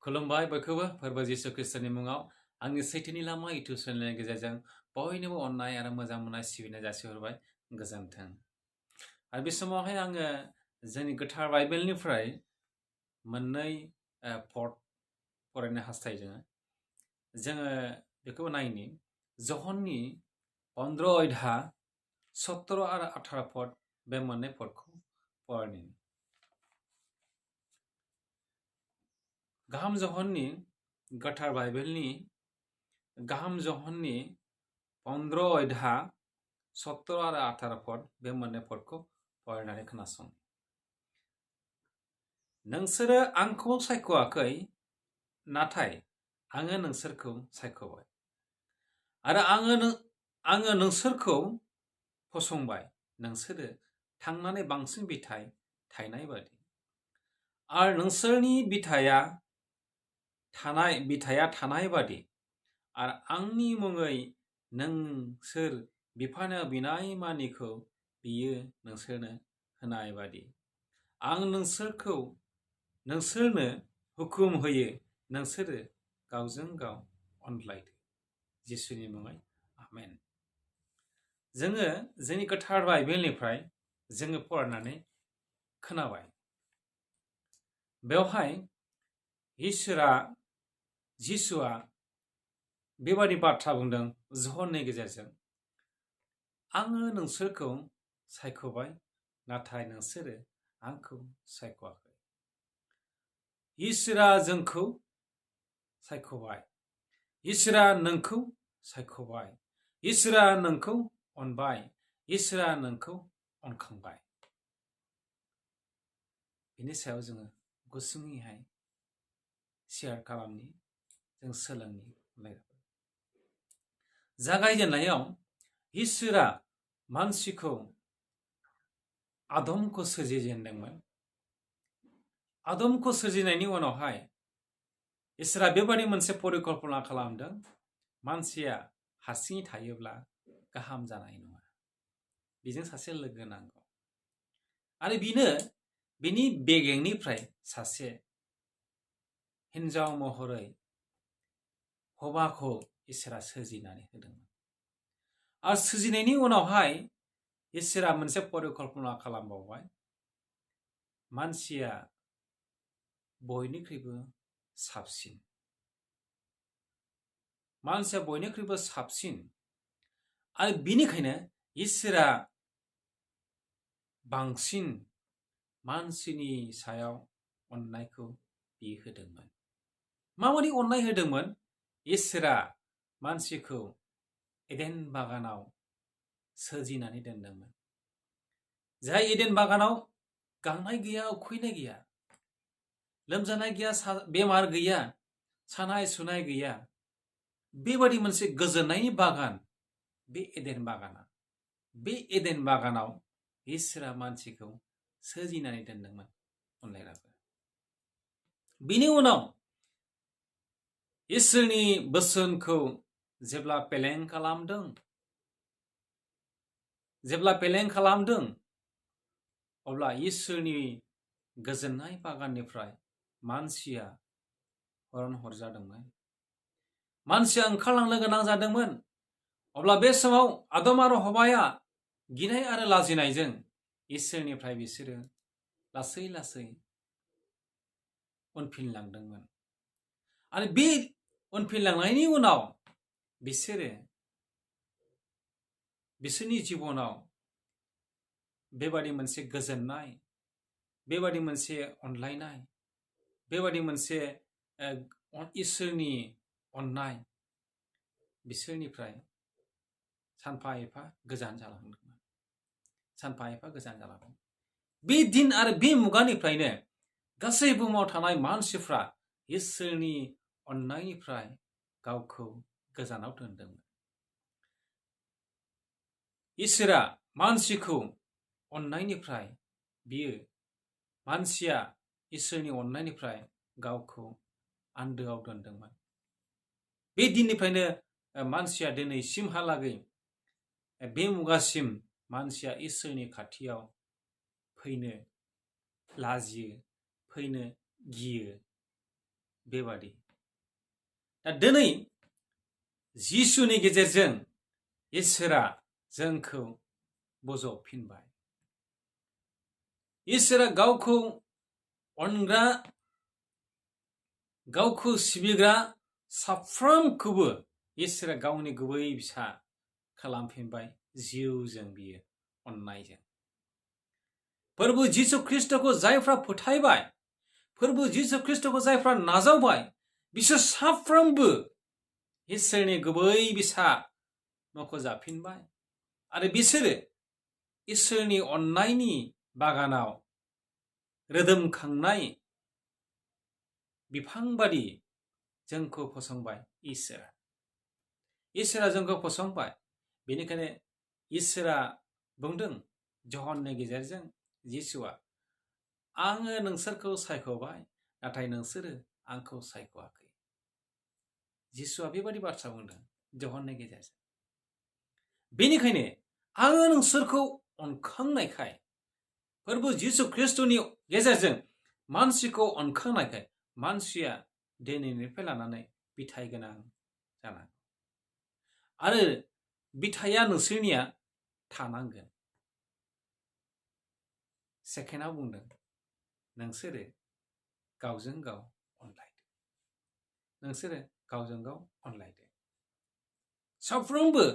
खुलुमबाय बयखौबो फोरबो जिसु ख्रिस्टनि मुङाव आंनि सैथोनि लामा इउटुब चेनेलनि गेजेरजों बयनोबो अननाय आरो मोजां मोननाय सिबिनाय जासिहरबाय गोजोन्थों। आरो बे समावहाय आङो जोंनि गोथार बाइबेलनिफ्राय मोननै पद फरायनो हास्थायदों। जोङो बेखौ नायनि जहननि 15 अध्याय 17 आरो 18 पद बे मोननै पदखौ फरायनि। गाहाम जहननि गोथार बाइबेलनि गाहाम जहननि 15 अध्याय 17 आरो 18 पद बे मोननै पदखौ फरायनानै खोनासं। नोंसोरो आंखौ सायख'वाखै, नाथाय आङो नोंसोरखौ सायख'बाय आरो आङो नोंसोरखौ फसंबाय, नोंसोरो थांनानै बांसिन बिथाइ थायनाय बादि। आरो नोंसोरनि बिथाया थानाय बादि आरो आंनि मुङै नोंसोर बिफानो बिनाय मानिखौ बियो नोंसोरनो होनाय बादि। आं नोंसोरनो हुकुम होयो, नोंसोरो गावजों गाव अनज्लायदो। जिसुनि मुङै आमेन। जोङो जोंनि गोथार बाइबेलनिफ्राय जोङो फरायनानै खोनाबाय। बेवहाय जिसुआ बेबादि बाथ्रा बुंदों जहननि गेजेरजों, आङो नोंसोरखौ सायख'बाय, नाथाय नोंसोरो आंखौ सायख'वाखै। इसोरा जोंखौ सायख'बाय, इसोरा नोंखौ सायख'बाय, इसोरा नोंखौ अनबाय, इसोरा नोंखौ अनखांबाय। बेनि सायाव जोङो गुसुङैहाय शेयार खालामनि, जों सोलोंनि। जागायजेननायाव इसोरा मानसिखौ आदमखौ सोरजिजेनदोंमोन। आदमखौ सोरजिनायनि उनावहाय इसोरा बेबादि मोनसे परिकल्पना खालामदों, मानसिया हारसिङै थायोब्ला गाहाम जानाय नङा, बेजों सासे लोगो नांगौ। आरो बिनि बेगेंनिफ्राय सासे हिन्जाव महरै हौवाखौ इसोरा सोरजिनानै होदोंमोन। आरो सोरजिनायनि उनावहाय इसोरा मोनसे परिकल्पना खालामबावबाय, मानसिया बयनिख्रुइबो साबसिन आरो बिनिखायनो इसोरा बांसिन मानसिनि सायाव अननायखौ बियो होदोंमोन। माबादि अननाय होदोंमोन? इसोरा मानसिखौ एडेन बागानाव सोरजिनानै दोनदोंमोन। जाय एडेन बागानाव गांनाय गैया, उखैनाय गैया, लोमजानाय गैया, बेमार गैया, सानाय सुनाय गैया, बेबादि मोनसे गोजोननायनि बागान बे एडेन बागानाव इसोरा मानसिखौ सोरजिनानै दोनदोंमोन। अनलायग्राफोर, बिनि उनाव इसोरनि बोसोनखौ जेब्ला फेलें खालामदों, अब्ला इसोरनि गोजोननाय बागाननिफ्राय मानसिया हरजादोंमोन। मानसिया ओंखारलांनो गोनां जादोंमोन। अब्ला बे समाव आदम आरो हवाया गिनाय आरो लाजिनायजों इसोरनिफ्राय बिसोरो लासै लासै उनफिनलांदोंमोन। आरो बे उनफिनलांनायनि उनाव बिसोरनि जिबनाव बेबादि मोनसे गोजोननाय, बेबादि मोनसे अनलायनाय, बेबादि मोनसे इसोरनि अननाय बिसोरनिफ्राय सानफा एफा गोजान जालांदों। बे दिन आरो बे मुगानिफ्रायनो गासै बुहुमाव थानाय मानसिफ्रा इसोरनि अननायनिफ्राय गावखौ गोजानाव दोनदोंमोन। इसोरा मानसिखौ अननायनिफ्राय मानसिया इसोरनि अननायनिफ्राय गावखौ आन्दोआव दोनदोंमोन। बे दिननिफ्रायनो मानसिया दिनैसिमहालागै बे मुगासिम मानसिया इसोरनि खाथियाव फैनो लाजियो, फैनो गियो। बेबादि दा दिनै जिसुनि गेजेरजों इसोरा जोंखौ बजबफिनबाय। इसोरा गावखौ अनग्रा गावखौ सिबिग्रा साफ्रोमखौबो इसोरा गावनि गुबै फिसा खालामफिनबाय जिउजों बियो अननायजों। फोरबो जिसु ख्रिस्टखौ जायफ्रा फोथायबाय, फोरबो जिसु ख्रिस्टखौ जायफ्रा नाजावबाय, बिसोर साफ्रोमबो इसोरनि गुबै फिसा मख'जाफिनबाय आरो बिसोरो इसोरनि अननायनि बागानाव रोदोमखांनाय बिफां बादि जोंखौ फसंबाय इसोरा। इसोरा जोंखौ फसंबाय। बेनिखायनो इसोरा बुंदों जहननि गेजेरजों जिसुआ, आङो नोंसोरखौ सायख'बाय, नाथाय नोंसोरो आंखौ सायख'वाखै। जिसुआ बेबादि बाथ्रा बुंदों जहननि गेजेरजों। बेनिखायनो आङो नोंसोरखौ अनखांनायखाय, फोरबो जिसु ख्रिस्टनि गेजेरजों मानसिखौ अनखांनायखाय मानसिया दिनैनिफ्राय लानानै बिथाइ गोनां जानांगौ आरो बिथाइया नोंसोरनिया थानांगोन। सेकेन्डआव बुंदों नोंसोरो गावजों गाव अनलायदो। नोंसोरो गावजों गाव अनलायदो। साफ्रोमबो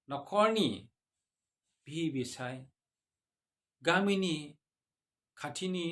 न'खरनि बिसाय, गामिनि खाथिनि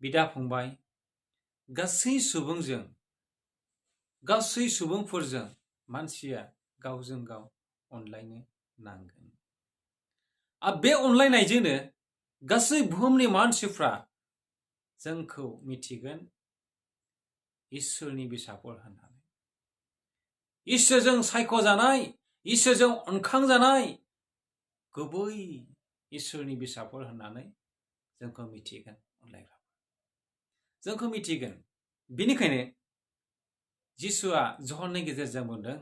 बिदा फंबाय, गासै सुबुंफोरजों मानसिया गावजों गाव अनलायनो नांगोन। आरो बे अनलायनायजोंनो गासै बुहुमनि मानसिफ्रा जोंखौ मिथिगोन इसोरनि फिसाफोर होननानै। इसोरजों सायख'जानाय, इसोरजों अनखांजानाय गुबै इसोरनि फिसाफोर होननानै जोंखौ मिथिगोन अनलायग्राफोर। जोंखौ मिथिगोन। बेनिखायनो जिसुआ जहननि गेजेरजों बुंदों,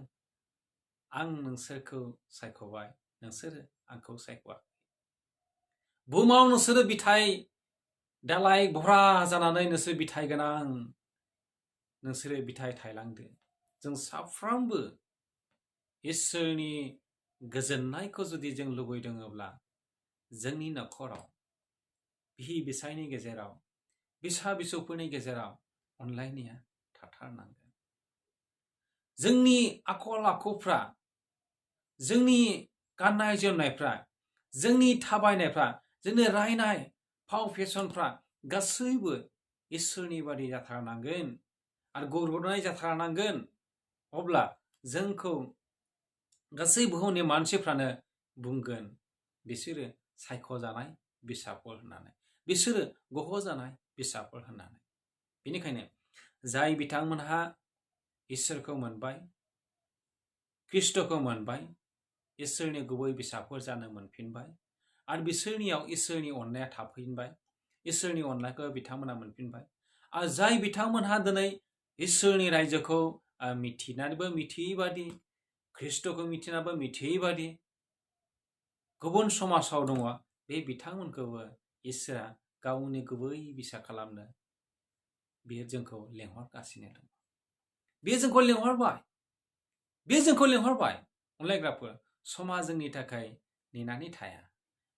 आं नोंसोरखौ सायख'बाय, नोंसोरो आंखौ सायख'वाखै। बुहुमाव नोंसोरो बिथाइ दालाइ भरा जानानै नोंसोर बिथाइ गोनां, नोंसोरो बिथाइ थायलांदो। जों साफ्रोमबो इसोरनि गोजोननायखौ जुदि जों लुबैदोंब्ला जोंनि न'खराव, बिहि बिसायनि गेजेराव, बिसा बिसौफोरनि गेजेराव अनलायनाया थाथारनांगोन। जोंनि आखल आखुफ्रा, जोंनि गाननाय जोमनायफ्रा, जोंनि थाबायनायफ्रा, जोंनि रायनाय फाव फेसनफ्रा गासैबो इसोरनि बादि जाथारनांगोन आरो गुरगुरनाय जाथारनांगोन। अब्ला जोंखौ गासै बुहुमनि मानसिफ्रानो बुंगोन बिसोरो सायख'जानाय फिसाफोर होननानै, बिसोरो गह'जानाय फिसाफोर होननानै। बेनिखायनो जाय बिथांमोनहा इसोरखौ मोनबाय, ख्रिस्ट'खौ मोनबाय, इसोरनि गुबै फिसाफोर जानो मोनफिनबाय आरो बिसोरनियाव इसोरनि अननाया थाफिनबाय, इसोरनि अननायखौ बिथांमोना मोनफिनबाय। आरो जाय बिथांमोनहा दिनै इसोरनि रायजोखौ मिथिनानैबो मिथियै बादि, ख्रिस्ट'खौ मिथिनाबो मिथियै बादि गुबुन समाजाव दङ, बे बिथांमोनखौबो इसोरा गावनि गुबै फिसा खालामनो बियो जोंखौ लेंहरगासिनो दङ। बियो जोंखौ लेंहरबाय, बियो जोंखौ लेंहरबाय। अनलायग्राफोर, समा जोंनि थाखाय नेनानै थाया,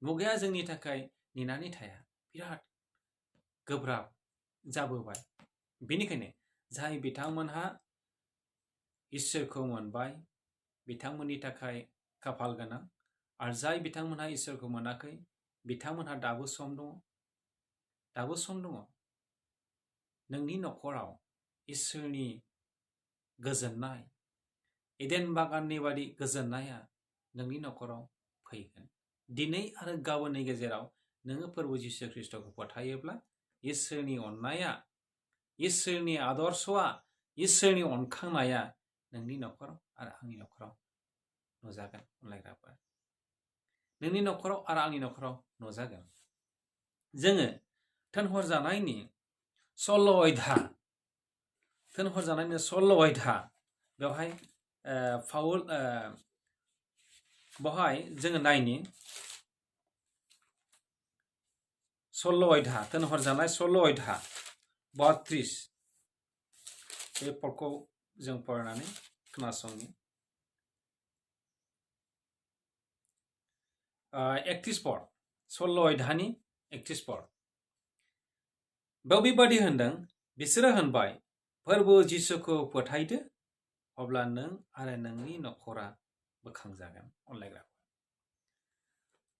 मुगाया जोंनि थाखाय नेनानै थाया, बिराद गोब्राब जाबोबाय। बेनिखायनो जाय बिथांमोनहा इसोरखौ मोनबाय बिथांमोननि थाखाय खाफाल गोनां, आरो जाय बिथांमोनहा इसोरखौ मोनाखै बिथांमोनहा दाबो सम दङ, दाबो सम दङ। नोंनि न'खराव इसोरनि गोजोननाय, एडेन बागाननि बादि गोजोननाया नोंनि न'खराव फैगोन। दिनै आरो गाबोननि गेजेराव नोङो फोरबो जिसु ख्रिस्ट'खौ फोथायोब्ला इसोरनि अननाया, इसोरनि आदर्शआ, इसोरनि अनखांनाया नोंनि न'खराव आरो आंनि न'खराव नुजागोन। अनलायग्राफोर, नोंनि न'खराव आरो आंनि न'खराव नुजागोन। जोङो थोनहरजानायनि 16 अध्याय बेवहाय बेवहाय जोङो नायनि 16 अध्याय, थोनहरजानाय 16 अध्याय 32 बे पदखौ जों फरायनानै खोनासंनि 31 पद सल्ल' अध्यायनि 31 पद बेयाव बेबादि होनदों बिसोरो होनबाय फोरबो जिसुखौ फोथायदो अब्ला नों आरो नोंनि न'खरा बोखांजागोन अनलायग्रा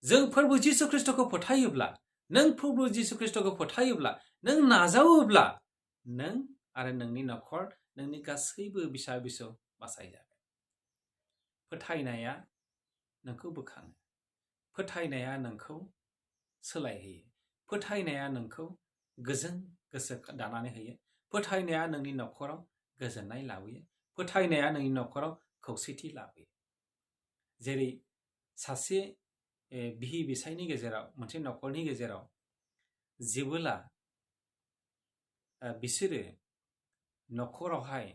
जों फोरबो जिसु ख्रिस्ट'खौ फोथायोब्ला नों फोरबो जिसु ख्रिस्ट'खौ फोथायोब्ला नों नाजावोब्ला नों आरो नोंनि न'खर नोंनि गासैबो बिसा बिसौ बासायजागोन फोथायनाया नोंखौ बोखाङो फोथायनाया नोंखौ सोलायहोयो फोथायनाया नोंखौ गोजोन गोसो दानानै होयो फोथायनाया नोंनि न'खराव गोजोननाय लाबोयो फोथायनाया नोंनि न'खराव खौसेथि लाबोयो जेरै सासे बिहि बिसायनि गेजेराव मोनसे न'खरनि गेजेराव जेबोला बिसोरो न'खरावहाय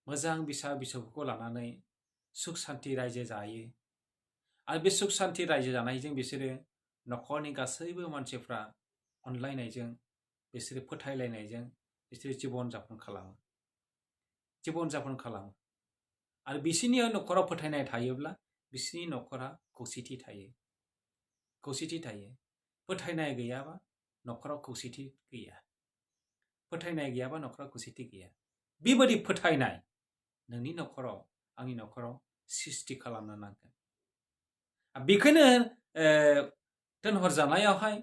मोजां बिसा बिसौखौ लानानै सुख सान्ति रायजो जायो आरो बे सुख सान्ति रायजो जानायजों बिसोरो न'खरनि गासैबो मानसिफ्रा अनलायनायजों बिसोरो फोथायलायनायजों बिसोरो जिबन जापन खालामो आरो बिसोरनि न'खराव फोथायनाय थायोब्ला बिसोरनि न'खरा खौसेथि थायो फोथायनाय गैयाबा न'खराव खौसेथि गैया फोथायनाय गैयाबा न'खराव खौसेथि गैया बेबादि फोथायनाय नोंनि न'खराव आंनि न'खराव सृष्टि खालामनो नांगोन बेखायनो दोनहरजानायावहाय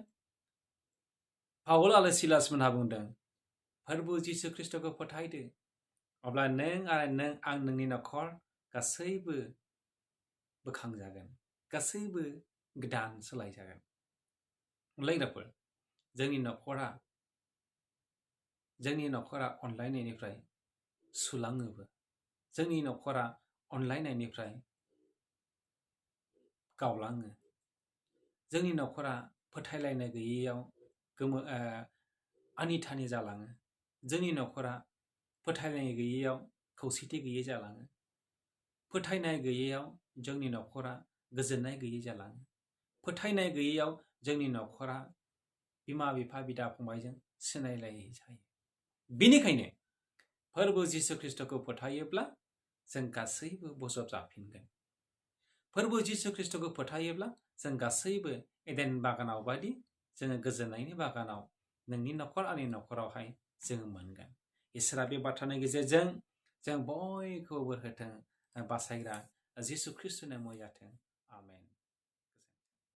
पाउल आरो सिलास मोनहा बुंदों फोरबो जिसु ख्रिस्ट'खौ फोथायदो अब्ला नों आरो आं नोंनि न'खर गासैबो बोखांजागोन गासैबो गोदान सोलायजागोन अनलायग्राफोर जोंनि न'खरा अनलायनायनिफ्राय सुलाङोबो जोंनि न'खरा अनलायनायनिफ्राय गावलाङो जोंनि न'खरा फोथायलायनाय गैयैयाव आनिथानि जालाङो जोंनि न'खरा फोथायनाय गैयैयाव खौसेथि गैयै जालाङो फोथायनाय गैयैयाव जोंनि न'खरा गोजोननाय गैयै जालाङो फोथायनाय गैयैयाव जोंनि न'खरा बिमा बिफा बिदा फंबायजों सिनायलायै जायो बेनिखायनो फोरबो जिसु ख्रिस्ट'खौ फोथायोब्ला जों गासैबो बजबजाफिनगोन फोरबो जिसु ख्रिस्ट'खौ फोथायोब्ला जों गासैबो एडेन बागानाव बायदि जोङो गोजोननायनि बागानाव नोंनि न'खर आंनि न'खरावहाय जोङो मोनगोन इसोरा बे बाथ्रानि गेजेरजों जों बयखौबो होथों बासायग्रा जिसु ख्रिस्ट'नि मुङै जाथों